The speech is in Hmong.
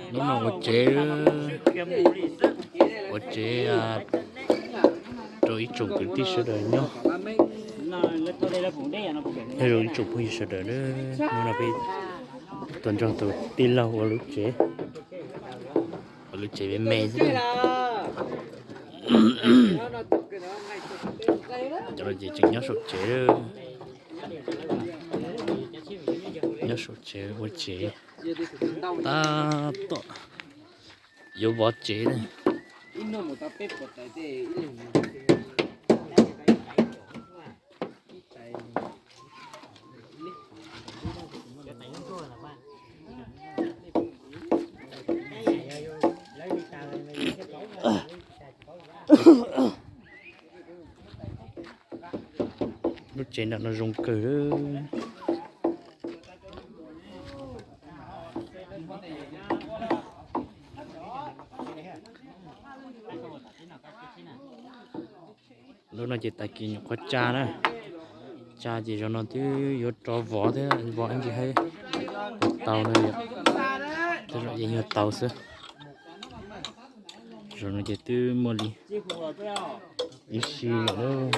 Hnub no ua tsev, ua tsev rau ib tsoom kwv tij sawv daws nyob, nyob zoo ib tsoom phooj ywg sawv daws. Hnub no peb tuaj nrog tus tij laug ua lub tsev, ua lub tsev me me xwb. Cov no ces tseem nyob saum tsev, nyob saum tsev ua tsev tab tom yuav vov tsev na. Lub tsev nram no zoo kawg. Lub no ces tag kis nyuam qhuav tsa na, tsa ces zaum no twb yuav rov vov thiab, vov ib ntsis thiaj tau no yom. Tej zaum yeej yuav tau xwb. Zaum no ces twb muaj li ib si lawm.